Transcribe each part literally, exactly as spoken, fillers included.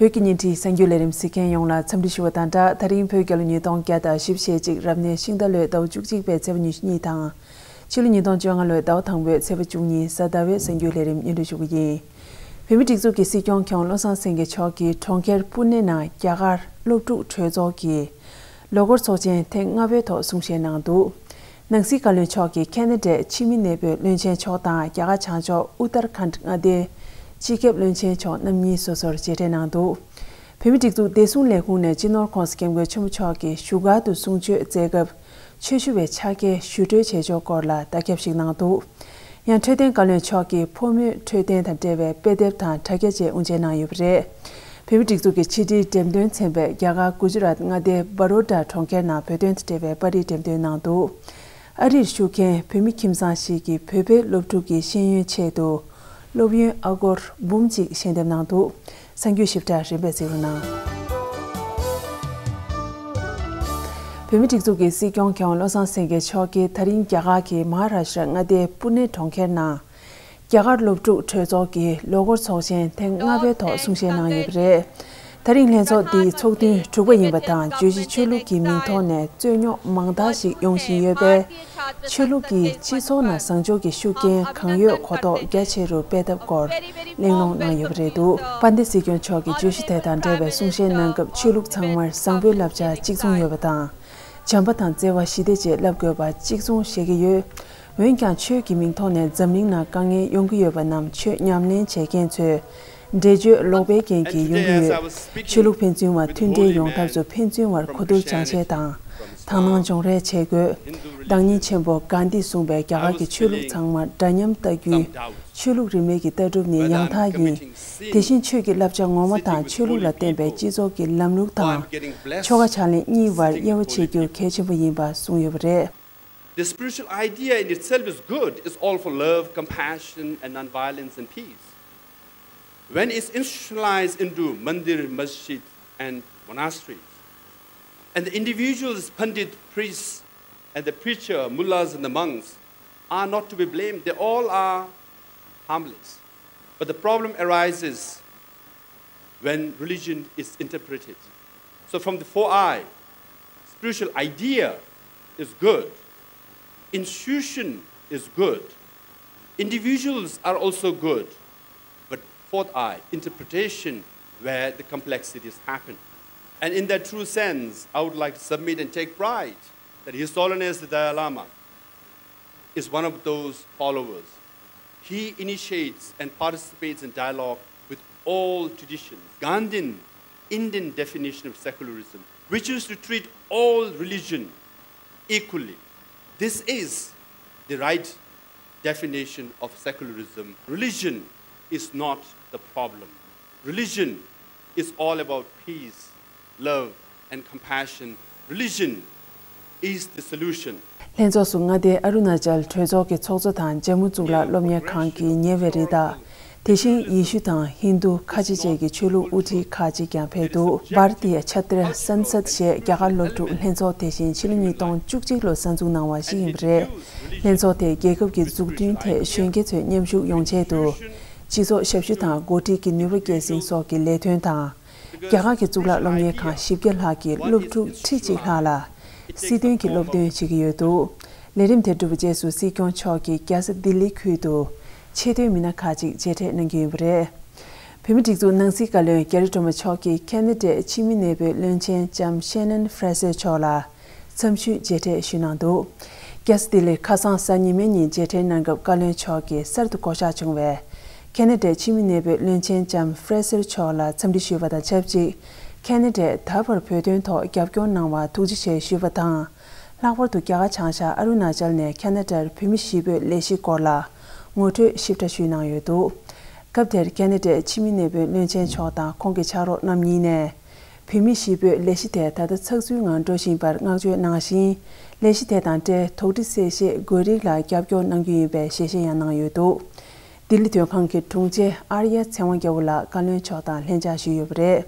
བོད་ཀྱི་བརྙན་འཕྲིན་གསར་འགྱུར་ལས་རིམ་གཟིགས་མཁན་ཡོངས་ལ་འཚམས་འདྲི་ཞུ་བ་དང་སྦྲགས། ད་རིང་བོད་རྒྱལ་ལོ་ཉིས་སྟོང་བརྒྱ་དང་བཞི་བཅུ་ཞེ་གཅིག་རབ་གནས་ཤིང་རྟ་ལོའི་ཟླ་བ་བཅུ་གཅིག་པའི་ཚེས་པ་ཉི་ཤུ་གཉིས་དང་། ཕྱི་ལོ་ཉིས་སྟོང་བཅོ་ལྔ་ལོའི་ཟླ་བ་དང་པོའི་ཚེས་པ་བཅུ་གཉིས་གཟའ་ཟླ་བའི་གསར་འགྱུར་ལས་རིམ་སྙན་སྒྲོན་ཞུ་གི་ཡིན། བོད་མིའི་སྒྲིག་འཛུགས་ཀྱི་སྲིད་སྐྱོང་མཁས་དབང་བློ་བཟང་སེང་གེ་མཆོག་གིས་གྲོང་ཁྱེར་པུ་ནེ་ནང་རྒྱ་གར་སློབ་ཕྲུག་གྲོས་ཚོགས་ཀྱི་ལོ་འཁོར་ཚོགས་ཆེན་ཐེངས་ལྔ་པའི་ཐོག་གསུང་བཤད་གནང་འདུག། ནང་སྲིད་བཀའ་བློན་མཆོག་གིས་ཁེ་ན་ཌའི་ཕྱི་མི་གནས་སྤོས་བློན་ཆེན་མཆོག་དང་རྒྱ་གར་བྱང་ཕྱོགས་ཨུ་ཏར་ཁཱན་མངའ་སྡེའི་སྤྱི་ཁྱབ་བློན་ཆེན་མཆོག་རྣམ་གཉིས་སོ་སོར་མཇལ་འཕྲད་གནང་འདུག། བོད་མིའི་སྒྲིག་འཛུགས་བདེ་སྲུང་ལས་ཁུངས་ནས་སྤྱི་ནོར་༧གོང་ས་༧སྐྱབས་མགོན་ཆེན་པོ་མཆོག་གིས་བཞུགས་སྒར་དུ་གསུང་ཆོས་སྩལ་སྐབས་ཆོས་ཞུ་བའི་ཕྱག་འཁྱེར་ཞུ་སྤྲོད་བྱེད་ཕྱོགས་སྐོར་ལ་བརྡ་ཁྱབ་ཞིག་གནང་འདུག། ཡང་འཕྲོད་བསྟེན་བཀའ་བློན་མཆོག་གིས་ཕོ་མོའི་འཕྲོད་བསྟེན་དང་འབྲེལ་བའི་དཔེ་དེབ་དང་དྲ་རྒྱ་བཅས་དབུ་འབྱེད་གནང་ཡོད་པ་རེད། བོད་མིའི་སྒྲིག་འཛུགས་ཀྱི་ཕྱི་དྲིལ་འགྲེམས་སྟོན་ཚན་པས་རྒྱ་གར་གུ་ཇུ་རཱཏ་མངའ་སྡེའི་བྷ་རོ་ཌ་གྲོང་ཁྱེར་ནང་བོད་དོན་དང་འབྲེལ་བའི་པར་རིས་འགྲེམས་སྟོན་གནང་འདུག། ཨ་རིར་བཞུགས་མཁན་བོད་མི་ཁྱིམ་ཚང་ཞིག་གིས་བོད་པའི་སློབ་ཕྲུག་གི་ཤེས་ཡོན་ཆེད་དུ་སློབ་ཡོན་ཨ་སྒོར་འབུམ་གཅིག་ཞལ་འདེབས་གནང་འདུག། གསར་འགྱུར་ཞིབ་ཕྲ་རིམ་པས་གཟིགས་རོགས་གནང་། བོད་མིའི་སྒྲིག་འཛུགས་ཀྱི་སྲིད་སྐྱོང་མཁས་དབང་བློ་བཟང་སེང་གེ་མཆོག་གིས་ད་རིང་རྒྱ་གར་གྱི་མ་ཧཱ་རཱ་ཤྲ་མངའ་སྡེའི་པུ་ནེ་གྲོང་ཁྱེར་ནང་རྒྱ་གར་སློབ་ཕྲུག་གྲོས་ཚོགས་ཀྱི་ལོ་འཁོར་ཚོགས་ཆེན་ཐེངས་ལྔ་པའི་ཐོག་གསུང་བཤད་གནང་ཡོད་པ་རེད། ད་རིང་ལྷན་ཚོགས་འདིའི་ཚོགས་ཐུན་དྲུག་པ་ཡིན་པ་དང་བརྗོད་གཞི་ཆོས་ལུགས་ཀྱི་མིང་ཐོག་ནས་རྩོད་རྙོག་མང་དག་ཞིག་ཡོང་བཞིན་ཡོད་པས། ཆོས་ལུགས་ཀྱིས་སྤྱི་ཚོགས་ནང་བཟང་ཕྱོགས་ཀྱི་ཤུགས་རྐྱེན་གང་ཡོད་གོ་རྟོགས་རྒྱ་ཆེ་རུ་སྤེལ་ཐབས་སྐོར་གླེང་སློང་གནང་ཡོད་པ་རེད་འདུག། དཔལ་ལྡན་སྲིད་སྐྱོང་མཆོག་གིས་བརྗོད་གཞི་དེ་དང་འབྲེལ་བའི་གསུང་བཤད་གནང་སྐབས་ཆོས་ལུགས་ཚང་མར་བཟང་པོའི་བསླབ་བྱ་གཅིག་མཚུངས་ཡོད་པ་དང་། བྱམས་པ་དང་བརྩེ་བ་ཞི་བདེ་བཅས་བསླབ་དགོས་པ་གཅིག་མཚུངས་བཤད་ཀྱི་ཡོད། འོན་ཀྱང་ཆོས་ཀྱི་མིང་ཐོག་ནས་འཛམ་གླིང་ནང་དཀའ་ངལ་ཡོང་གི་ཡོད་པ་རྣམས་ཆོས་ཉམས་ལེན་བྱེད་མཁན་ཚོས་འགྲེལ་བརྗོད་ལོག་པའི་རྐྱེན་གྱིས་ཡོང་གི་ཡོད། ཆོས་ལུགས་ཕན་ཚུན་བར་མཐུན་འབྲེལ་ཡོང་ཐབས་སུ་ཕན་ཚུན་བར་གོ་བསྡུར་སྦྱང་བཤད་དང་། དག་སྣང་སྦྱོང་རེས་བྱེད་དགོས། བདག་ཉིད་ཆེན་པོ་གྷན་དྷིས་གསུངས་པའི་རྒྱ་གར་གྱི་ཆོས་ལུགས་ཚང་མར་འདྲ་མཉམ་ལྟ་རྒྱུའི་ཆོས་ལུགས་རིས་མེད་ཀྱི་ལྟ་གྲུབ་ནི་ཡང་དག་ཡིན། དེ་བཞིན་ཆོས་ཀྱི་བསླབ་བྱ་ངོ་མ་དང་ཆོས་ལུགས་ལ་བརྟེན་པའི་སྤྱི་ཚོགས་ཀྱི་ལམ་ལུགས་དང་ཆོ་ག་ཕྱག་ལེན་གཉིས་བར་དབྱེ་བ་ཕྱེ་རྒྱུ་གལ་ཆེན་པོ་ཡིན་པ་གསུངས་ཡོད་པ་རེད། The spiritual idea in itself is good. It's all for love, compassion, and non-violence and peace. When it's institutionalized into mandir, masjid, and monasteries, and the individuals, pandit, priests, and the preacher, mullahs, and the monks are not to be blamed. They all are harmless. But the problem arises when religion is interpreted. So, from the four I, spiritual idea is good, institution is good, individuals are also good, but fourth I, interpretation, where the complexities happen. And in that true sense, I would like to submit and take pride that His Holiness the Dalai Lama is one of those followers. He initiates and participates in dialogue with all traditions. Gandhian Indian definition of secularism, which is to treat all religion equally. This is the right definition of secularism. Religion is not the problem. Religion is all about peace, love, and compassion. Religion is the solution. ལྷན་ཚོགས་སུ་མངའ་སྡེའི་ཨ་རུ་ན་ཅལ་གྲོས་ཚོགས་ཀྱི་ཚོགས་གཙོ་དང་ཇམ་མུ་གཙུག་ལག་སློབ་གཉེར་ཁང་གི་ཉེ་བའི་རི་དྭགས། དེ་བཞིན་ཡེ་ཤུ་དང་ཧིན་རྡུ་ཁ་ཆེ་བཅས་ཀྱི་ཆོས་ལུགས་དབུ་ཁྲིད་ཁག་ཅིག་ཀྱང་ཕེབས་འདུག། བྷར་ཏི་ཡ་ཆ་ཏྲ་སན་སད་ཞེས་རྒྱ་གར་སློབ་ཕྲུག་ལྷན་ཚོགས་དེ་བཞིན་ཕྱི་ལོ་ཉིས་སྟོང་བཅུ་གཅིག་ལོ་གསར་འཛུགས་གནང་བ་ཞིག་ཡིན་པ་རེད། ལྷན་ཚོགས་དེས་རྒྱལ་ཁབ་ཀྱི་འཛུགས་སྐྲུན་ཐད་གཞོན་སྐྱེས་ཚོས་མཉམ་ཞུགས་ཡོང་ཆེད་དུ། སྤྱི་ཚོགས་ཞབས་ཞུ་དང་འགོ་ཁྲིད་ཀྱི་ནུས་པ་སྐྱེད་སྲིང་སོགས་ཀྱི་ལས་དོན་དང་། རྒྱ་གར་གྱི་གཙུག་ལག་སློབ་གཉེར་ཁང་བཞི་བརྒྱ་ལྷག་གི་སློབ་ཕྲུག་ཁྲི་གཅིག་ལྷག་ལ། སྲིད་དོན་གྱི་སློབ་སྟོན་བྱེད་ཀྱི་ཡོད་འདུག། ལས་རིམ་དེ་གྲུབ་པའི་རྗེས་སུ་སྲིད་སྐྱོང་མཆོག་གིས་རྒྱལ་ས་ལྡི་ལི་ཁུལ་དུ་ཆེས་མཐོའི་མི་སྣ་ཁག་ཅིག་མཇལ་འཕྲད་གནང་རྒྱུ་ཡིན་པ་རེད། བོད་མིའི་སྒྲིག་འཛུགས་ནང་སྲིད་བཀའ་བློན་གྷི་རི་ཀྲོ་མ་མཆོག་གིས་ཁེ་ན་ཌའི་ཕྱི་མི་གནས་སྤོས་བློན་ཆེན་ལྕམ་ཤེ་ནན་ཧྥེ་སེར་མཆོག་ལ་འཚམས་ཞུའི་མཇལ་འཕྲད་ཞུས་གནང་འདུག། རྒྱལ་ས་ལྡི་ལིར་ཁ་སང་གཟའ་ཉི་མའི་ཉིན་མཇལ་འཕྲད་གནང་སྐབས་བཀའ་བློན་མཆོག་གིས་གསར་དུ་བསྐོ་གཞག་བྱུང་བའི་ཁེ་ན་ཌའི་ཕྱི་མི་གནས་སྤོས་བློན་ཆེན་ལྕམ་ཧྥེ་སེར་མཆོག་ལ་འཚམས་འདྲི་ཞུས་པ་དང་ཆབས་ཅིག། ཁེ་ན་ཌས་ད་བར་བོད་དོན་ཐོག་རྒྱབ་སྐྱོར་གནང་བར་ཐུགས་རྗེ་ཆེ་ཞུས་པ་དང་། ལྷག་པར་དུ་རྒྱ་གར་བྱང་ཤར་ཨ་རུ་ན་ཅལ་ནས་ཁེ་ན་ཌར་བོད་མི་གཞིས་སྤོས་ལས་གཞི་སྐོར་ལ་ངོ་སྤྲོད་ཞིབ་ཕྲ་ཞུས་གནང་ཡོད་འདུག། སྐབས་དེར་ཁེ་ན་ཌའི་ཕྱི་མི་གནས་སྤོས་བློན་ཆེན་མཆོག་དང་ཁོང་གི་ཕྱག་རོགས་རྣམ་གཉིས་ནས། བོད་མི་གཞིས་སྤོས་ལས་གཞི་དེ་ད་ལྟ་ཚགས་ཚུད་ངང་འགྲོ་བཞིན་པར་བསྔགས་བརྗོད་གནང་ཞིང་། ལས་གཞི་དེ་དང་འབྲེལ་དོགས་འདྲི་སེལ་ཆེད་དགོས་རིགས་ལ་རྒྱབ་སྐྱོར་གནང་རྒྱུ་ཡིན་པའི་ཞལ་བཞེས་ཡང་གནང་ཡོད་འདུག། ལྡི་ལི་དོན་ཁང་གི་དྲུང་ཆེ་ཨར་ཡ་ཚེ་དབང་རྒྱལ་པོ་ལགས་བཀའ་བློན་མཆོག་དང་ལྷན་བཅར་ཞུས་ཡོད་པ་རེད།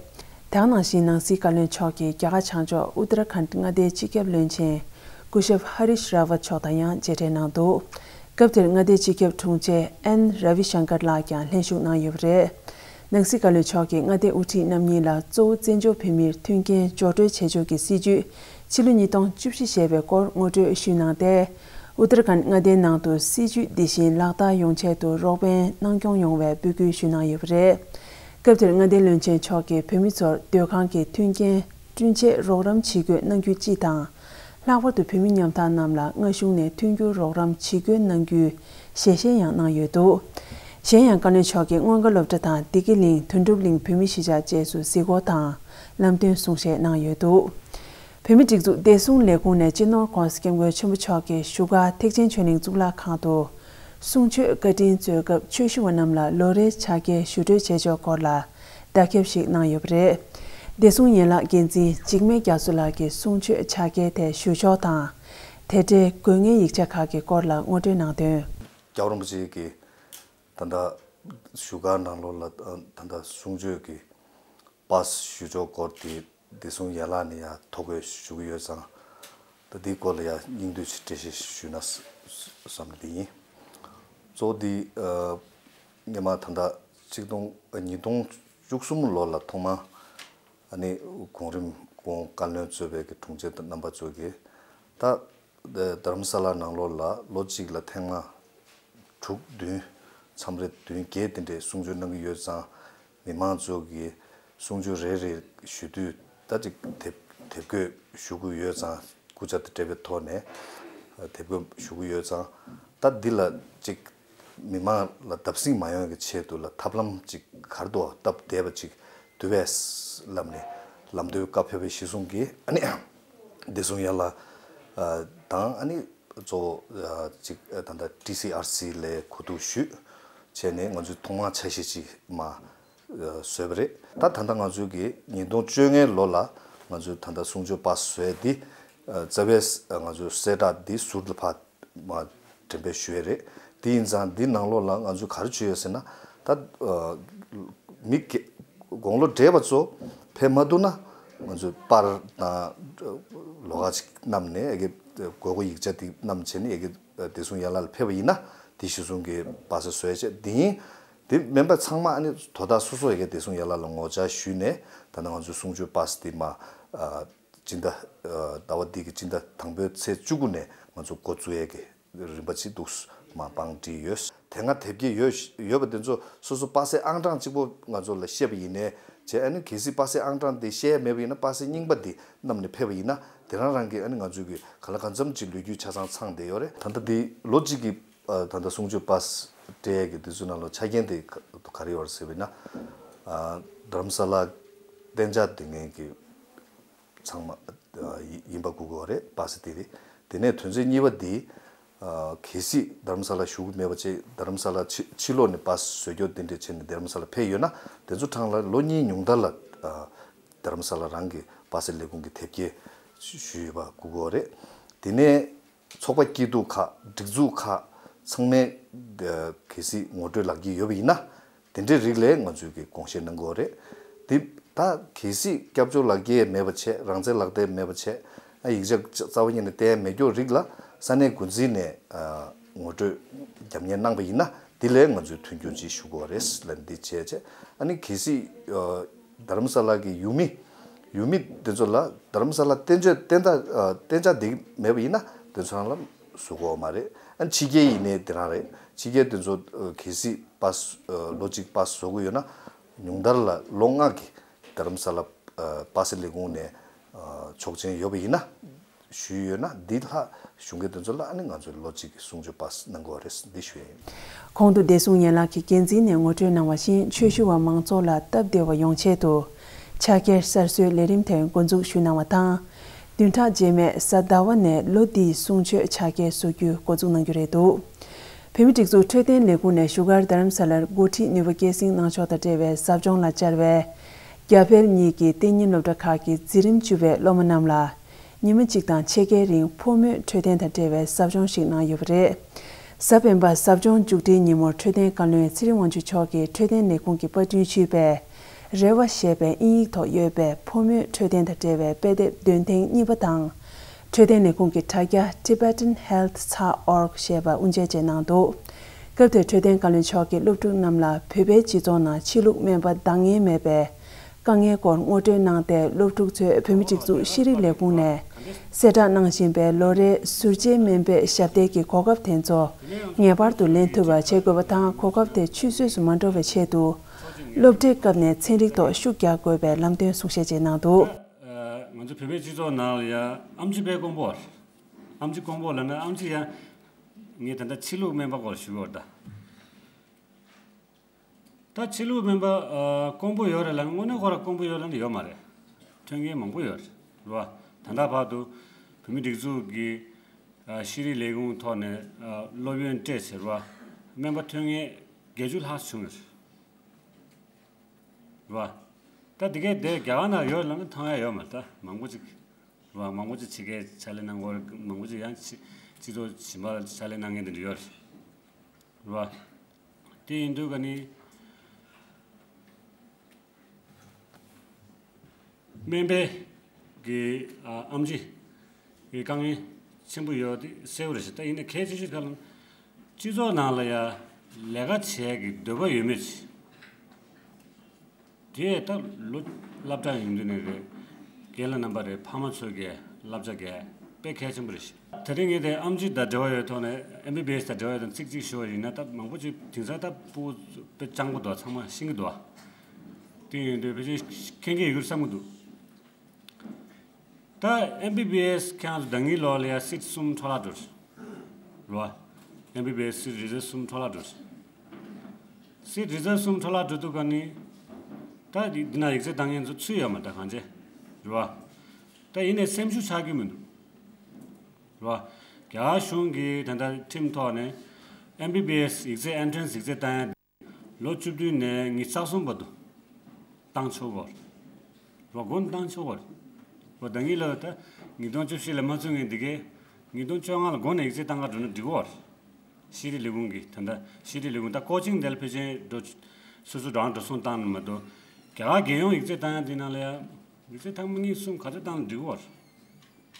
དེ་ག་ནང་བཞིན་ནང་སྲིད་བཀའ་བློན་མཆོག་གིས་རྒྱ་གར་བྱང་ཕྱོགས་ཨུ་ཏར་ཁཱན་མངའ་སྡེའི་སྤྱི་ཁྱབ་བློན་ཆེན་སྐུ་ཞབས་ཧ་རིཤ་ར་ཝཏ་མཆོག་དང་ཡང་མཇལ་འཕྲད་གནང་འདུག། སྐབས་དེར་མངའ་སྡེའི་སྤྱི་ཁྱབ་དྲུང་ཆེ་ཨེན་ར་བི་ཤང་ཀར་ལགས་ཀྱང་ལྷན་ཞུགས་གནང་ཡོད་པ་རེད། ནང་སྲིད་བཀའ་བློན་མཆོག་གིས་མངའ་སྡེའི་དབུ་ཁྲིད་རྣམ་གཉིས་ལ་གཙོ་བོ་བཙན་བྱོལ་བོད་མིར་མཐུན་རྐྱེན་སྦྱོར་སྤྲོད་བྱེད་ཕྱོགས་ཀྱི་སྲིད་ཇུས་ཕྱི་ལོ་ཉིས་སྟོང་བཅུ་བཞི་ཞེས་པའི་སྐོར་ངོ་སྤྲོད་ཞུས་གནང་སྟེ། ཨུ་ཏར་ཁཱན་མངའ་སྡེའི་ནང་དུ་སྲིད་ཇུས་འདི་བཞིན་ལག་བསྟར་ཡོང་ཆེད་དུ་རོགས་ཕན་གནང་སྐྱོང་ཡོང་བའི་འབོད་སྐུལ་ཞུས་གནང་ཡོད་པ་རེད། སྐབས་དེར་མངའ་སྡེའི་བློན་ཆེན་མཆོག་གིས་བོད་མི་ཚོར་སྡོད་ཁང་གི་མཐུན་རྐྱེན་བསྐྲུན་ཆེད་རོགས་རམ་ཇི་དགོས་གནང་རྒྱུ་སྤྱི་དང་། ལྷག་པར་དུ་བོད་མི་ཉམ་ཐག་རྣམས་ལ་སྔ་གཞུག་ནས་མཐུན་འགྱུར་རོགས་རམ་ཇི་དགོས་གནང་རྒྱུའི་ཞལ་བཞེས་ཡང་གནང་ཡོད་འདུག་གཞན་ཡང་བཀའ་བློན་མཆོག་གིས་མངོན་དགའ་སློབ་གྲྭ་དང་བདེ་སྐྱིད་གླིང་། དོན་གྲུབ་གླིང་བོད་མི་གཞིས་ཆགས་བཅས་སུ་གཟིགས་སྐོར་དང་ལམ་སྟོན་གསུང་བཤད་གནང་ཡོད་འདུག་བོད་མིའི་སྒྲིག་འཛུགས་བདེ་སྲུང་ལས་ཁུངས་ནས་སྤྱི་ནོར་༸གོང་ས་༸སྐྱབས་མགོན་ཆེན་པོ་མཆོག་གི་བཞུགས་སྒར་ཐེག་ཆེན་ཆོས་གླིང་གཙུག་ལག་ཁང་དུ་གསུང་ཆོས་བཀའ་དྲིན་སྩོལ་སྐབས་ཆོས་ཞུ་བ་རྣམས་ལ་ལོ་རེའི་ཕྱག་འཁྱེར་ཞུ་སྤྲོད་བྱེད་ཕྱོགས་སྐོར་ལ་བརྡ་ཁྱབ་ཞིག་གནང་ཡོད་པ་རེད། བདེ་སྲུང་ཡན་ལག་འགན་འཛིན་འཇིགས་མེད་རྒྱ་མཚོ་ལགས་ཀྱིས་གསུང་ཆོས་ཕྱག་འཁྱེར་དེ་ཞུ་ཕྱོགས་དང་། དེ་འབྲེལ་དགོས་ངེས་ཡིག་ཆ་ཁག་གི་སྐོར་ལ་ངོ་སྤྲོད་གནང་དོན། རྒྱལ་བ་རིན་པོ་ཆེ་གིས་ད་ལྟ་བཞུགས་སྒར་ནང་ལོགས་ལ་ད་ལྟ་གསུང་ཆོས་ཀྱི་པཱ་སི་ཞུ་ཕྱོགས་སྐོར་དེ་བདེ་སྲུང་ཡན་ལག་ནས་ཡང་ཐོ་འགོད་ཞུ་གི་ཡོད་ཙང་། ད་འདིའི་སྐོར་ལ་ཡང་སྙིང་བསྡུས་ཤིག་འགྲེལ་བཤད་ཞུས་ན་བསམ་ནས་འདི་ཡིན། གཙོ་བོ་འདི་ཨ་སྔོན་མ་ད་ལྟ་ཆིག་སྟོང་ཉིས་སྟོང་བཅུ་གསུམ་ལོ་ལ་ཐོག་མ་ཨ་ནི་གོང་རིམ་གོང་བཀའ་བློན་གཙོས་པའི་གི་དྲུང་ཆེ་རྣམ་པ་ཚོ་གིས་ད་རྡ་རམ་ས་ལ་ནང་ལོགས་ལ་ལོ་གཅིག་ལ་ཐེངས་མ་དྲུག་བདུན་མཚམས་རེ་བདུན་བརྒྱད་དེ་འདྲའི་གསུང་ཆོས་གནང་གི་ཡོད་ཙང་། མི་མང་ཚོ་གིས་གསུང་ཆོས་རེ་རེ་ཞུ་དུས་ད་ཅིག་དེབ་དེབ་འགོད་ཞུ་གི་ཡོད་ཙང་། སྐུ་ཕྱྭ་དང་འབྲེལ་བའི་ཐོག་ནས་དེབ་འགོད་ཞུ་གི་ཡོད་ཙང་། ད་འདི་ལ་ཅིག་མི་མང་ལ་བརྡབ་གསིག་མ་ཡོང་གི་ཆེད་དུ་ལ་ཐབས་ལམ་ཅིག་ག་རེ་འདུག་སྟབས་བདེ་བ་ཅིག་འདུག་པས་ལབ་ནས་ལམ་སྟོན་བཀའ་ཕེབས་པ་གཞིར་བཟུང་གིས་ཨ་ནི་བདེ་སྲུང་ཡན་ལག་དང་ཨ་ནི་གཙོ་བོ་ཅིག་ད་ལྟ་ཊི་སི་ཨར་སི་ལ་གོ་བསྡུར་ཞུས་བྱས་ནས་ང་ཚོས་ཐོག་མར་འཆར་གཞི་ཅིག་མར་བཟོས་པ་རེད། ད་ད་ལྟ་ང་ཚོའི་གི་ཉིས་སྟོང་བཅོ་ལྔའི་ལོ་ལ་ང་ཚོས་ད་ལྟ་གསུང་ཆོས་པཱ་སི་བཟོས་འདི་རྩ་བའི་ང་ཚོའི་གསལ་བསྒྲགས་འདི་ཟུར་དུ་ཕར་མར་འགྲེམས་སྤེལ་ཞུས་རེད། དེ་ཡིན་ཙང་འདི་ནང་ལོགས་ལ་ང་ཚོས་ག་རེ་བྱས་ཡོད་ཟེར་ན། ད་མི་དགེ་དགུང་ལོ་བགྲེས་པ་ཚོ་ཕེབས་མ་ཐུབ་ན་ང་ཚོས་པར་དང་ལོ་ཁ་ཅིག་བསྣམས་ནས་ཨེ་གི་དགོས་མཁོ་ཡིག་ཆ་དེ་བསྣམས་བྱས་ནས་ཨེ་གི་བདེ་སྲུང་ཡན་ལག་ལ་ཕེབས་པ་ཡིན་ན་དེ་གཞིར་བཟུང་གི་པཱ་སི་བཟོས་བྱས་དེ་ཡིན། དེ་མིན་པ་ཚང་མ་ཨ་ནི་དོ་བདག་སོ་སོ་ཡི་གེ་བདེ་སྲུང་ཡན་ལག་ལ་ངོ་བཅར་ཞུས་ནས་ད་ནང་ང་ཚོའི་གསུང་ཆོས་པཱ་སི་དེ་མ་ཨ་སྤྱི་ཟླ་ཨ་ཟླ་བ་འདི་གི་སྤྱི་ཟླ་དང་པོའི་ཚེས་བཅུ་དགུ་ནས་ང་ཚོ་འགོ་བཙུགས་ཡས་ཀྱི་རིམ་པ་ཅིག་འདུག་མ་བང་སྒྲིག་ཡོད། དེ་སྔ་དེབ་སྐྱེལ་ཡོད་ཡོད་པ་དེ་ཚོ་སོ་སོ་པཱ་སི་ཨང་གྲངས་གཅིག་པོ་ང་ཚོ་ལ་བཤད་པ་ཡིན་ནའི་བྱས། ཨ་ནི་གལ་སྲིད་པཱ་སི་ཨང་གྲངས་དེ་བཤད་ཡ་མེད་པ་ཡིན་ན་པཱ་སི་རྙིང་པ་དེ་བསྣམས་ནས་ཕེབས་པ་ཡིན་ན་དེ་རང་རང་གི་ཨ་ནི་ང་ཚོའི་གི་ག་ལ་གང་འཚམ་ཅིག་ལོ་རྒྱུས་ཆ་ཚང་ཚང་བསྡད་ཡོད་རེད། ད་ལྟ་འདི་ལོ་གཅིག་གི་ཨ་ད་ལྟ་གསུང་ཆོས་པཱ་སི་སྤྲད་ཡས་ཀྱི་དུས་ཚོད་ནང་ལ་ཆ་རྐྱེན་དེ་ག་ག་རེ་ཡོད་རེད་ཟེར་བ་ཡིན་ན། ཨ་རྡ་རམ་ས་ལ་གཏན་འཇགས་སྡོད་མཁན་གྱི་ཚང་མ་ཨ་ཡིན་པ་དགོས་ཀྱི་ཡོད་རེད། པཱ་སི་དེ་རེད། དེ་ནས་དོན་ཚན་གཉིས་པ་འདི་ཨ་གལ་སྲིད་རྡ་རམ་ས་ལ་བཞུགས་ཀྱི་མེད་པ་བྱས་རྡ་རམ་ས་ལ་ཕྱི་ཕྱི་ལོགས་ནས་པཱ་སི་བཟོ་རྒྱུ་དེ་འདྲས་བྱས་ནས་རྡ་རམ་ས་ལ་ཕེབས་ཡོད་ན་དེ་ཚོ་གྲས་ལ་ལོ་གཉིས་ཉུང་མཐའ་ལ་ཨ་རྡ་རམ་ས་ལ་རང་གི་པཱ་སི་ལས་ཁུངས་ཀྱི་དེབ་སྐྱེལ་ཞུ་ཞུས་པ་དགོས་ཀྱི་ཡོད་རེད། དེ་ནས་ཚོགས་པ་སྐྱིད་སྡུག་ཁག་སྒྲིག་འཛུགས་ཁག་ཚང་མས་ཨ་གལ་སྲིད་ངོ་སྤྲོད་ལག་འཁྱེར་ཡོད་པ་ཡིན་ན་དེ་འདྲའི་རིགས་ལ་ང་ཚོས་ཀྱི་དགོངས་བཞེས་གནང་དགོས་རེད། དེ་ད་གལ་སྲིད་སྐྱབས་བཅོལ་ལག་འཁྱེར་མེད་པ་བྱས་རང་བཙན་ལག་དེབ་མེད་པ་བྱས་ཨ་ཡིག་ཆ་རྩ་བ་ཉིད་ནས་བསྟན་མེད་རྒྱུ་རིགས་ལ་ས་གནས་འགོ་འཛིན་ནས་ཨ་ངོ་སྤྲོད་རྒྱབ་གཉེར་གནང་པ་ཡིན་ན་དེ་ལ་ང་ཚོས་མཐུན་འགྱུར་ཅིག་ཞུ་དགོས་རེད་ལབ་འདི་བྱས་བྱས། ཨ་ནི་གལ་སྲིད་ཨ་རྡ་རམ་ས་ལ་གི་ཡུལ་མི་ཡུལ་མི་དེ་ཚོ་ལ་རྡ་རམ་ས་ལ་གཏན་འཇགས་གཏན་ད་ཨ་གཏན་འཇགས་དེ་མེད་པ་ཡིན་ན་དེ་ཚོ་རང་ལ་བཟོ་དགོས་མ་རེད། ཨ་ནི་ཕྱི་རྒྱལ་ཡིན་ནའི་དེ་རང་རེད། ཕྱི་རྒྱལ་དེ་ཚོ་ཨ་གལ་སྲིད་པཱ་སི་ཨ་ལོ་གཅིག་པཱ་སི་བཟོ་དགོས་ཡོད་ན་ཉུང་མཐར་ལ་ལོ་ལྔ་གི་རྡ་རམ་ས་ལ་ཨ་པཱ་སི་ལས་ཁུངས་ནས་ཨ་ཆོག་མཆན་ཡོད་པ་ཡིན་ན། ཞུས་ཡོད་ན་འདི་ལྷག་གཞུང་གི་དོན་ཚོགས་ལ་ཨ་ནི་ང་ཚོས་ལོ་གཅིག་གི་གསུང་ཆོས་པཱ་སི་གནང་དགོས་རེད་འདི་ཞུ་ཡ་ཡིན། གོང་དུ་བདེ་སྲུང་ཡན་ལག་གི་འགན་འཛིན་ནས་ངོ་སྤྲོད་གནང་བ་བཞིན་ཆོས་ཞུ་བ་མང་ཚོགས་ལ་སྟབས་བདེ་བ་ཡོང་ཆེད་དུ་ཕྱག་འཁྱེར་གསར་བཟོའི་ལས་རིམ་དེ་འགོ་འཛུགས་ཞུས་གནང་བ་དང་། བདུན་ཕྲག་རྗེས་མའི་གཟའ་ཟླ་བ་ནས་ལོ་འདིའི་གསུང་ཆོས་ཕྱག་འཁྱེར་བཟོ་རྒྱུ་འགོ་འཛུགས་གནང་རྒྱུ་རེད་འདུག་བོད་མི་སྒྲིག་འཛུགས་འཕྲོད་བསྟེན་ལས་ཁུངས་ནས་བཞུགས་སྒར་རྡ་རམ་ས་ལར་འགོ་ཁྲིད་ནུས་པ་སྐྱེད་སྲིང་གནང་ཕྱོགས་དང་འབྲེལ་བའི་ཟབ་སྦྱོང་ལ་བཅར་བའི་རྒྱ་བལ་གཉིས་ཀྱི་གཏན་ཉིན་སློབ་གྲྭ་ཁག་གི་འཛིན་རིམ་བཅུ་པའི་སློབ་མ་རྣམས་ལ། ཉི་མ་གཅིག་དང་ཕྱེད་ཀའི་རིང་ཕོ་མོའི་འཕྲོད་བསྟེན་དང་འབྲེལ་བའི་ཟབ་སྦྱོང་ཞིག་གནང་ཡོད་པ་རེད། གཟའ་སྤེན་པ་ཟབ་སྦྱོང་མཇུག་སྒྲིལ་ཉིན་མོར་འཕྲོད་བསྟེན་བཀའ་བློན་ཚེ་རིང་དབང་ཕྱུག་མཆོག་གིས་འཕྲོད་བསྟེན་ལས་ཁུངས་ཀྱི་པར་སྐྲུན་ཞུས་པའི་རེ་བ་ཞེས་པའི་དབྱིན་ཡིག་ཐོག་ཡོད་པའི་ཕོ་མོའི་འཕྲོད་བསྟེན་དང་འབྲེལ་བའི་དཔེ་དེབ་འདོན་ཐེངས་གཉིས་པ་དང་། འཕྲོད་བསྟེན་ལས་ཁུངས་ཀྱི་དྲ་རྒྱ་Tibetan Health ཚགས་org ཞེས་པ་དབུ་འབྱེད་བཅས་གནང་འདུག་སྐབས་དེར་འཕྲོད་བསྟེན་བཀའ་བློན་མཆོག་གིས་སློབ་ཕྲུག་རྣམས་ལ་བོད་པའི་སྤྱི་ཚོགས་ནང་ཕྱི་ལུགས་སྨན་པ་འདང་ངེས་མེད་པའི་དཀའ་ངལ་སྐོར་ངོ་སྤྲོད་གནང་སྟེ། སློབ་ཕྲུག་ཚོས་བོད་མིའི་སྒྲིག་འཛུགས་ཤེས་རིག་ལས་ཁུངས་ནས་གསལ་བསྒྲགས་གནང་བཞིན་པའི་ལོ་རེའི་ཟུར་བཅད་སྨན་པའི་ཞབས་བརྟན་གྱི་གོ་སྐབས་དེ་ཚོ་ངེས་པར་དུ་ལེན་ཐུབ་པ་བྱེད་དགོས་པ་དང་། གོ་སྐབས་དེ་ཆུད་ཟོས་སུ་མ་འགྲོ་བའི་ཆེད་དུ། སློབ་གྲྭའི་སྐབས་ནས་ཚན་རིག་ཐོག་ཤུགས་རྒྱག་དགོས་པའི་ལམ་སྟོན་གསུང་བཤད་བྱས་གནང་འདུག། ང་ཚོ་བོད་པའི་སྤྱི་ཚོགས་ནང་ལ་ཡང་ཨེམ་ཆི་དཔེ་དཀོན་པོ། ཨེམ་ཆི་དཀོན་པོ་ལབ་ན་ཨེམ་ཆི་ཡང་ངས་ད་ལྟ་ཕྱི་ལུགས་སྨན་པ་སྐོར་ཞུ་གི་ཡོད་རེད་ད། ད་ཕྱི་ལུགས་སྨན་པ་ཨ་དཀོན་པོ་ཡོད་རེད་ལབ་ན་དངོས་གནས་ཁོ་རང་དཀོན་པོ་ཡོད་ལབ་ན་ཡོད་མ་རེད། མཐུན་རྐྱེན་མང་པོ་ཡོད་རེད་བ། ད་ལྟ་བར་དུ་བོད་མིའི་སྒྲིག་འཛུགས་ཀྱི་ཨ་ཤེས་རིག་ལས་ཁུངས་ཐོག་ནས་ཨ་སློབ་ཡོན་སྤྲད་ཟེར་བ། སྨན་པ་མཐུན་རྐྱེན་བརྒྱད་ཅུ་ལྷག་བྱུང་ཡོད་རེད་བ། ད་འདི་གའི་དེ་རྒྱ་གར་ནང་ཡོད་ལབ་ན་མཐོང་ཡ་ཡོད་མ་རེད། ད་མང་པོ་ཅིག་རེད་བ། མང་པོ་ཅིག་ཕྱི་རྒྱལ་ཕྱག་ལས་གནང་གི་ཡོད་རེད། མང་པོ་ཅིག་ཡང་ཕྱི་སྤྱི་ཚོགས་གཞན་པ་ལ་ཕྱག་ལས་གནང་མཁན་དེ་འདྲ་ཡོད་རེད་བ། དེ་ཡིན་དུས་ཀ་ནི་སྨན་པའི་གི་ཨ་ཨེམ་ཆི་གི་དཀའ་ངལ་ཆེན་པོ་ཡོད་དེ་གསལ་པོ་རེད་ཤག། ད་ཡིན་ན་གལ་ཆེ་ཤོས་ག་ལ་སྤྱི་ཚོགས་ནང་ལ་ཡ་ལས་ཀ་བྱེད་ཀྱི་འདོད་པ་ཡོད་མེད་ཅིག་དེ་ད་ལོ་སློབ་གྲྭ་ཡོང་དུས་ནས་རེད། རྒན་ལགས་རྣམ་པ་རེད། ཕ་མ་ཚོས་ཀྱི་བསླབ་བྱ་གལ་དཔེ་གལ་ཆེན་པོ་རེད་ཤག། དེ་རིང་ངས་དེ་ཨེམ་ཆི་དང་འབྲེལ་བ་ཡོད་ཐོག་ནས་ཨེམ་བི་བི་ཨེས་དང་འབྲེལ་བ་ཡོད་ཐོག་ཚིག་གཅིག་ཞུ་བ་ཡིན་ན། ད་མང་པོ་ཅིག་དེང་སང་ད་སྤུ་གུ་དཔེ་སྤྱང་པོ་འདུག། ཚང་མ་ཤེས་ཀྱི་འདུག། དེ་ཡིན་དུས་ཕལ་ཆེར་མཁྱེན་གྱི་ཡོད་ཀྱི་རེད་བསམ་གྱི་འདུག། ད་ཨེམ་བི་བི་ཨེས་ཁྱེད་རང་ཚོ་ཟླ་གཉིས་ལོ་ལ་ཡ་སིཊ་གསུམ་འཕྲོ་བརླག་འགྲོ་རེད་བ། ཨེམ་བི་བི་ཨེས་སིཊ་རི་ཛརབ་གསུམ་འཕྲོ་བརླག་འགྲོ་རེད། སིཊ་རི་ཛརབ་གསུམ་འཕྲོ་བརླག་འགྲོ་དུས་ཀ་ནི། ད་འདི་འདི་ན་ཡིག་ཚད་བཏང་མཁན་ཚོ་ཚུད་ཡོད་མ་རེད་ད་གང་བྱས། རེད་བ། ད་ཡིན་ནའི་སེམས་ཤུགས་ཆག་གི་མི་འདུག། རེད་བ། རྒྱ་གར་གཞུང་གིས་ད་ལྟ་ཁྲིམས་ཐོག་ནས་ཨེམ་བི་བི་ཨེས་ཡིག་ཚད་ཨེན་ཊི་རན་སི་ཡིག་ཚད་བཏང་ཡ། ལོ་བཅུ་བདུན་ནས་ཉི་ཤུ་རྩ་གསུམ་བར་དུ་བཏང་ཆོག་གོ། རོགས་མགོན་བཏང་ཆོག་གོ། རོགས་ད་ངེད་ལ་ད་ཉིས་སྟོང་བཅུ་བཞི་ལ་མ་ཚུད་མཁན་འདི་གས་ཉིས་སྟོང་བཅོ་ལྔ་ལ་འགོ་ནས་ཡིག་ཚད་བཏང་ག་འགྲོ་ན་འགྲིག་གོ། ཤེས་རིག་ལས་ཁུངས་ཀྱིས་ད་ལྟ་ཤེས་རིག་ལས་ཁུངས་ད་ཀོ་ཅིང་དེ་ལ་ཕལ་ཆེར་འགྲོ། སོ་སོ་རང་འགྲོ་སོང་བཏང་ནས་མ་གཏོགས་རྒྱ་གར་རྒྱལ་ཡོངས་ཡིག་ཚད་བཏང་ཡ་འདི་ནང་ལ་ཡ་ཡིག་ཚད་ཐེངས་མ་གཉིས་གསུམ་ག་ཚོད་བཏང་ན་འགྲིག་གོ།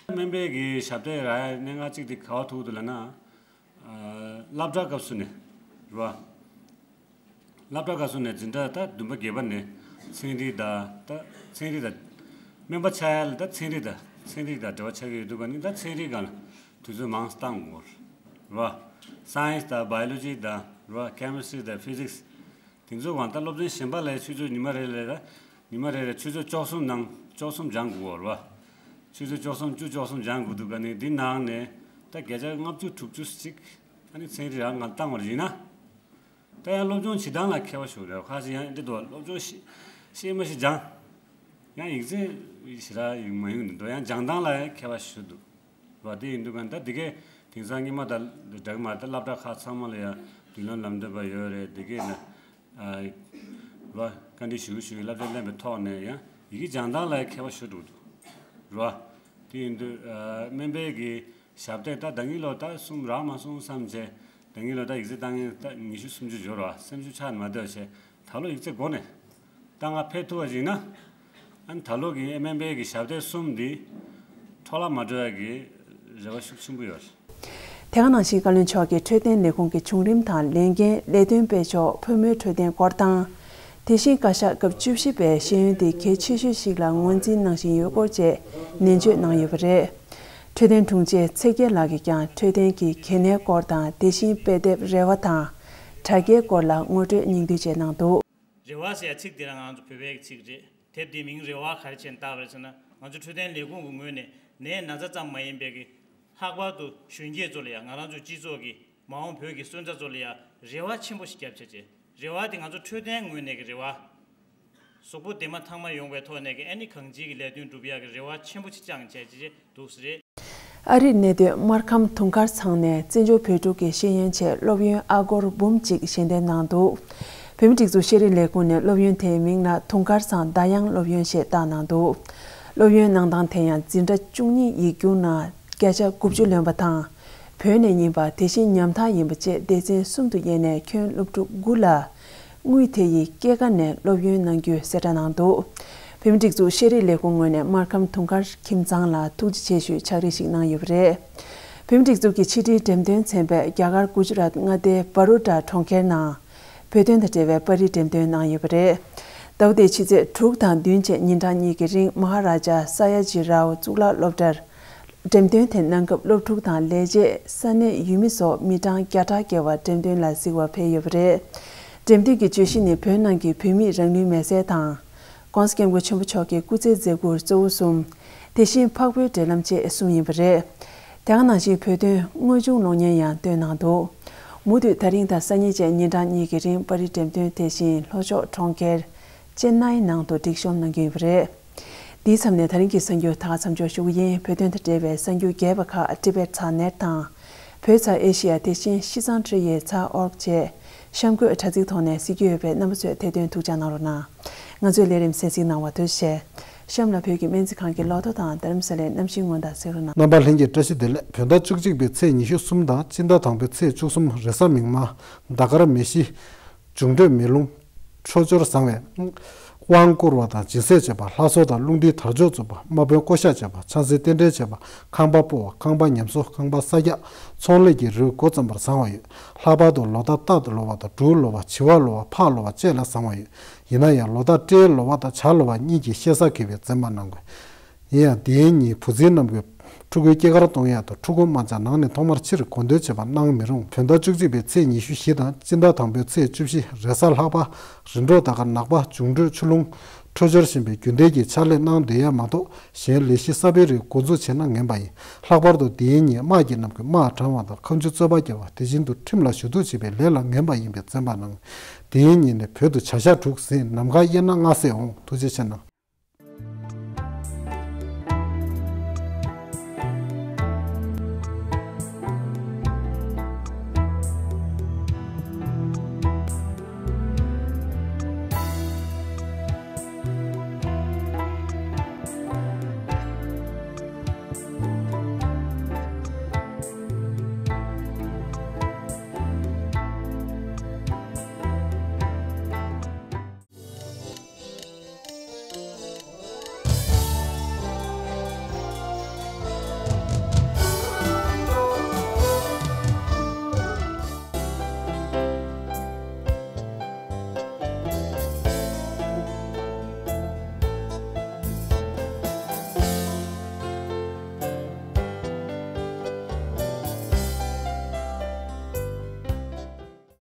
སྨན་པའི་གི་ཞབས་སྟེགས་རག་ཡ་གནད་འགག་གཅིག་དེ་ག་བ་ཐུག་འདུག་ལབ་ན། སློབ་གྲྭ་སྐབས་སུ་ནས་རེད་བ། སློབ་གྲྭ་སྐབས་སུ་ནས་འཛིན་གྲྭ་ད་བདུན་པ་བརྒྱད་པ་ནས་ཚན་རིག་དང་ད་ཚན་རིག་དང་། སྨན་པ་ཆགས་ཡ་ལ་ད་ཚན་རིག་དང་ཚན་རིག་དང་འབྲེལ་བ་ཆགས་ཀྱི་ཡོད་དུས་ཀ་ནི་ད་ཚན་རིག་སྒང་ལ་དུས་ཚོད་མང་བཏང་དགོས་རེད་བ། སའེན་སི་དང་བྷའི་ཡོ་ལོ་ཇི་དང་རེད་བ། ཁེ་མི་སི་ཊི་རི་དང་ཕི་ཟིག་སི། དེ་ཚོ་གང་ལྟར་སློབ་ཚན་གཞན་པ་ལ་ཆུ་ཚོད་ཉི་མ་རེ་ལ་ད་ཉི་མ་རེ་ལ་ཆུ་ཚོད་བཅུ་གསུམ་ནང་བཅུ་གསུམ་སྦྱང་དགོས་རེད་བ། ཆུ་ཚོད་བཅུ་གསུམ་བཅུ་བཅུ་གསུམ་སྦྱང་དགོས་དུས་ཀ་ནི་འདི་ནང་ནས་ད་བརྒྱ་ཆ་ལྔ་བཅུ་དྲུག་ཅུ་ཅིག་ཨ་ནི་ཚན་རིག་རང་ང་བཏང་བ་ཡིན་ན། ད་ཡང་སློབ་སྦྱོང་བྱེད་སྟངས་ལ་ཁྱད་པར་ཞུགས་རེད། ཁ་ཅིག་ཡང་འདི་འདུག་སློབ་སྦྱོང་ཤེས་ཤེས་མ་ཤེས་སྦྱང་། ཡང་ཡིག་ཚད་ཞེ་དྲག་ཡིག་མ་ཡོང་འདི་འདུག། ཡང་སྦྱང་སྟངས་ལ་ཡང་ཁྱད་པར་ཞུགས་འདུག་བ། དེ་ཡིན་དུས་ག་ད་འདི་གས་དེང་སང་སྔོན་མ་དང་འདྲ་གི་མ་རེད། ད་སློབ་གྲྭ་ཁག་ཚང་མ་ལ་ཡང་མདུན་ལམ་ལམ་སྟོན་པ་ཡོད་རེད། འདི་གས་ན་བ་བཀའ་འདྲི་ཞུ་ཞུ་བསླབ་བྱ་ལེན་པའི་ཐོག་ནས་ཡང་ཡི་གེ་སྦྱང་སྟངས་ལ་ཡང་ཁྱད་པར་ཞུགས་འདུག་བ། དེ་ཡིན་དུས་སྨན་པའི་གི་ཞབས་སྟེགས་ད་ཟླ་གཉིས་ལོ་ད་གསུམ་རག་མ་སོང་བསམ་བྱས། ཟླ་གཉིས་ལོ་ད་ཡིག་ཚད་བཏང་ཡས་ད་ཉི་ཤུ་སུམ་ཅུ་འབྱོར་བ། སེམས་ཤུགས་ཆག་ནས་མ་སྡོད་བྱས། ད་ལོ་ཡིག་ཚད་འགོ་ནས་བཏང་ག་ཕེབས་ཐུབ་པ་ཞིག་ཡིན་ན། ཨ་ནི་ད་ལོ་གི་སྨན་པའི་གི་ཞབས་སྟེགས་གསུམ་འདི་འཕྲོ་བརླག་མ་འགྲོ་ཡ་གི་རེ་བ་ཤུགས་ཆེན་པོ་ཡོད། དེ་ག་ནང་བཞིན་བཀའ་བློན་མཆོག་གིས་འཕྲོད་བསྟེན་ལས་ཁུངས་ཀྱི་བྱུང་རིམ་དང་ལས་འགན་ལས་དོན་སྤེལ་ཕྱོགས། ཕོ་མོའི་འཕྲོད་བསྟེན་སྐོར་དང་། དེ་བཞིན་བཀའ་ཤག་སྐབས་བཅུ་བཞི་པའི་ཤེས་ཡོན་དེ་གལ་ཆེ་ཤོས་ཤིག་ལ་ངོས་འཛིན་གནང་བཞིན་ཡོད་སྐོར་བཅས་ནན་བརྗོད་གནང་ཡོད་པ་རེད། འཕྲོད་བསྟེན་དྲུང་ཆེ་ཚེ་རྒྱལ་ལགས་ཀྱིས་ཀྱང་འཕྲོད་བསྟེན་གྱི་གལ་གནད་སྐོར་དང་། དེ་བཞིན་དཔེ་དེབ་རེ་བ་དང་། དྲ་རྒྱའི་སྐོར་ལ་ངོ་སྤྲོད་སྙིང་བསྡུས་བཅས་གནང་འདུག། རེ་བ་ཟེར་ཡ་ཚིག་དེ་རང་ང་ཚོ་བོད་པའི་ཚིག་རེད། དེབ་དེའི་མིང་རེ་བ་ག་རེ་བྱས་ནས་བཏགས་པ་རེད་ཟེར་ན། ང་ཚོ་འཕྲོད་བསྟེན་ལས་ཁུངས་ཀྱི་ངོས་ནས་ནད་ན་ཚ་ཙམ་མ་ཡིན་པའི་གི་ལྷག་པར་དུ་གཞོན་སྐྱེས་ཚོ་ལ་ཡང་ང་རང་ཚོའི་སྤྱི་ཚོགས་ཀྱི་མ་འོངས་བོད་ཀྱི་སོན་རྩ་ཚོ་ལ་ཡང་རེ་བ་ཆེན་པོ་ཞིག་བརྒྱབ་བྱས་བྱས། རེ་བ་དེ་ང་ཚོ་འཕྲོད་བསྟེན་ངོས་ནས་ཀྱི་རེ་བ། གཟུགས་པོ་བདེ་མ་ཐང་མ་ཡོང་བའི་ཐོག་ནས་ཀྱི་ཨ་ནི་གང་ཅིའི་གི་ལས་དོན་སྒྲུབ་ཡག་གི་རེ་བ་ཆེན་པོ་ཞིག་བཅངས་བྱས་བྱས་འདུག་ཟེར། ཨ་རིར་གནས་སྡོད་སྨར་ཁམས་དུང་དཀར་ཚང་ནས་བཙན་བྱོལ་བོད་ཕྲུག་གི་ཤེས་ཡོན་ཆེད་སློབ་ཡོན་ཨ་སྒོར་འབུམ་གཅིག་ཞལ་འདེབས་གནང་འདུག། བོད་མིའི་སྒྲིག་འཛུགས་ཤེས་རིག་ལས་ཁུངས་ནས་སློབ་ཡོན་དེའི་མིང་ལ་དུང་དཀར་ཚང་ཟླ་དབྱངས་སློབ་ཡོན་ཞེས་བཏགས་གནང་འདུག། སློབ་ཡོན་གནང་སྟངས་དེ་ཡང་འཛིན་གྲྭ་བཅུ་གཉིས་ཡིག་རྒྱུགས་ནང་བརྒྱ་ཆ་དགུ་བཅུ་ལོན་པ་དང་། བོད་ནས་ཡིན་པ། དེ་བཞིན་ཉམ་ཐག་ཡིན་པ་བཅས་སྡེ་ཚན་གསུམ་དུ་དབྱེ་ནས་ཁྱོན་སློབ་ཕྲུག་དགུ་ལ་དངུལ་དེ་ཡི་སྐྱེད་ཀ་ནས་སློབ་ཡོན་གནང་རྒྱུའི་གསལ་བསྒྲགས་གནང་འདུག། བོད་མིའི་སྒྲིག་འཛུགས་ཤེས་རིག་ལས་ཁུངས་ངོས་ནས་སྨར་ཁམས་དུང་དཀར་ཁྱིམ་ཚང་ལ་ཐུགས་རྗེ་ཆེ་ཞུའི་ཕྱག་བྲིས་ཤིག་གནང་ཡོད་པ་རེད། བོད་མིའི་སྒྲིག་འཛུགས་ཀྱི་ཕྱི་དྲིལ་འགྲེམས་སྟོན་ཚན་པས་རྒྱ་གར་གུ་ཇི་རཱཏ་མངའ་སྡེའི་བ་རོ་ཌ་གྲོང་ཁྱེར་ནང་བོད་དོན་དང་འབྲེལ་བའི་པར་རིས་འགྲེམས་སྟོན་གནང་ཡོད་པ་རེད། ཟླ་བ་འདིའི་ཕྱི་ཚེས་དྲུག་དང་བདུན་བཅས་ཉིན་གྲངས་གཉིས་ཀྱི་རིང་མ་ཧ་ར་ཇ་ས་ཡ་ཇི་རའོ་གཙུག་ལག་སློབ་གྲྭར་འགྲེམས་སྟོན་དེ་གནང་སྐབས་སློབ་ཕྲུག་དང་ལས་བྱེད་ས་གནས་ཡུལ་མི་སོགས་མི་གྲངས་བརྒྱ་ཕྲག་བརྒལ་བ་འགྲེམས་སྟོན་ལ་གཟིགས་པར་ཕེབས་ཡོད་པ་རེད། འགྲེམས་སྟོན་གྱི་བརྗོད་གཞི་ནི་བོད་ནང་གི་བོད་མིའི་རང་ལུས་མེར་སྲེག་དང་། ྋགོང་ས་ྋསྐྱབས་མགོན་ཆེན་པོ་མཆོག་གི་སྐུ་ཚེའི་མཛད་ཁུར་གཙོ་བོ་གསུམ། དེ་བཞིན་འཕགས་བོད་འབྲེལ་ལམ་བཅས་གསུམ་ཡིན་པ་རེད། དེ་ག་ནང་བཞིན་བོད་དོན་དངོས་བྱུང་གློག་བརྙན་ཡང་བཏོན་གནང་འདུག་མུ་མཐུད་ད་རིང་དང་སང་ཉིན་བཅས་ཉིན་གྲངས་གཉིས་ཀྱི་རིང་པར་རིས་འགྲེམས་སྟོན་དེ་བཞིན་ལྷོ་ཕྱོགས་གྲོང་ཁྱེར་ཅེན་ནའི་ནང་དུ་སྒྲིག་གཤོམ་གནང་གི་ཡོད་པ་རེད། འདིའི་མཚམས་ནས་ད་རིང་གི་གསར་འགྱུར་ད་ག་མཚམས་འཇོག་ཞུ་གི་ཡིན། བོད་དོན་དང་འབྲེལ་བའི་གསར་འགྱུར་རྒྱས་པ་ཁག་ཊི་བེཊ་ཚག་ནེཊ་དང་། བོད་ཚ་ཨེ་ཤི་ཡ་དེ་བཞིན་ཤིས་ཙང་ཁྲི་ཡེ་ཚ་ཨོར་གྱི་གཤམ་འཁོད་དྲ་ཚིགས་ཐོག་ནས་གཟིགས་ཀྱི་ཡོད་པས་རྣམ་པ་ཚོས་དེ་དོན་ཐུགས་འཇགས་གནང་རོགས་གནང་། ང་ཚོའི་ལས་རིམ་གསན་གཟིགས་གནང་བར་ཐུགས་རྗེ་ཆེ། གཤམ་ལ་བོད་ཀྱི་སྨན་རྩིས་ཁང་གི་ལོ་ཐོ་དང་རྡ་རམ་ས་ལའི་གནམ་གཤིས་སྔོན་བརྡ་གཟིགས་རོགས་གནང་། རྣམ་པ་ལྷན་རྒྱས་བཀྲ་ཤིས་བདེ་ལེགས། བོད་ཟླ་བཅུ་གཅིག་པའི་ཚེས་ཉི་ཤུ་གསུམ་དང་སྤྱི་ཟླ་དང་པོའི་ཚེས་བཅུ་གསུམ་རེས་གཟའ་མིག་དམར། ཟླ་སྐར་མེ་བཞི། འབྱུང་འཕྲོད་མེ་རླུང་། འཕྲོད་སྦྱོར་བཟང་བས། དབང་བསྐུར་བ་དང་སྦྱིན་སྲེག་བྱེད་པ། ལྷ་གསོལ་དང་རླུང་རྟའི་དར་ལྕོག་འཛུགས་པ། དམག་དཔོན་བསྐོ་གཞག་བྱེད་པ། ཆང་སའི་རྟེན་འབྲེལ་བྱེད་པ། ཁང་པ་སྤོ་བ། ཁང་པ་ཉམས་གསོ། ཁང་པ་གསར་རྒྱག་ཚོང་ལས་ཀྱི་རིགས་འགོ་བརྩམས་པར་བཟང་བ་ཡོད། ལྷག་པར་དུ་ལོ་ཟླ་རྟ་ལོ་བ་དང་འབྲུག་ལོ་བ། བྱི་བ་ལོ་བ། ཕག་ལོ་བ་བཅས་ལ་བཟང་བ་ཡོད། ཡིན་ན་ཡང་ལོ་ཟླ་སྤྲེལ་ལོ་བ་དང་བྱ་ལོ་བ་གཉིས་ཀྱིས་བཤད་གསར་འགེལ་བའི་འཛེམ་པ་གནང་དགོས། ཡིན་ཡང་དེའི་ཉིན་བུ་འཛིན་རྣམས་ཀྱིས་ཕྲུ་གུའི་སྐྱེས་སྐར་གཏོང་ཡག་དང་ཕྲུ་གུ་དམར་འབྱར་ནང་ནས་ཐོག་མར་ཕྱིར་གོ་འདོན་བྱེད་པ་གནང་མི་རུང་། བོད་ཟླ་བཅུ་གཅིག་པའི་ཚེས་ཉི་ཤུ་བཞི་དང་སྤྱི་ཟླ་དང་པོའི་ཚེས་བཅུ་བཞི་རེས་གཟའ་ལྷག་པ། རིམ་གྲོ་ཟླ་སྐར་ནག་པ། འབྱུང་འཕྲོད་ཆུ་རླུང་། འཕྲོད་སྦྱོར་ཞན་པའི་རྒྱུན་ལྡན་གྱི་ཕྱག་ལས་གནང་སྡོད་ཡ་མ་གཏོགས་གཞན་ལས་གཞི་གསར་པའི་རིགས་འགོ་འཛུགས་བྱས་ན་ངན་པ་ཡིན། ལྷག་པར་དུ་དེའི་ཉིན་དམག་གི་རྣམས་ཀྱིས་དམག་དྲངས་པ་དང་ཁ་མཆུ་རྩོད་པ་བརྒྱབ་པ། དེ་བཞིན་དུ་ཁྲིམས་ལ་ཞུ་གཏུག་བྱེད་པའི་ལས་ལ་ངན་པ་ཡིན་པའི་འཛེམ་པ་གནང་། དེའི་ཉིན་ནས་བོད་དུ་བྱ་ཤ་དྲུག་ཟིན། ནམ་མཁའ་དབྱེ་ན་ལྔ་ཟེར་འོང་། ཐུགས་རྗེ་ཆེ་གནང་།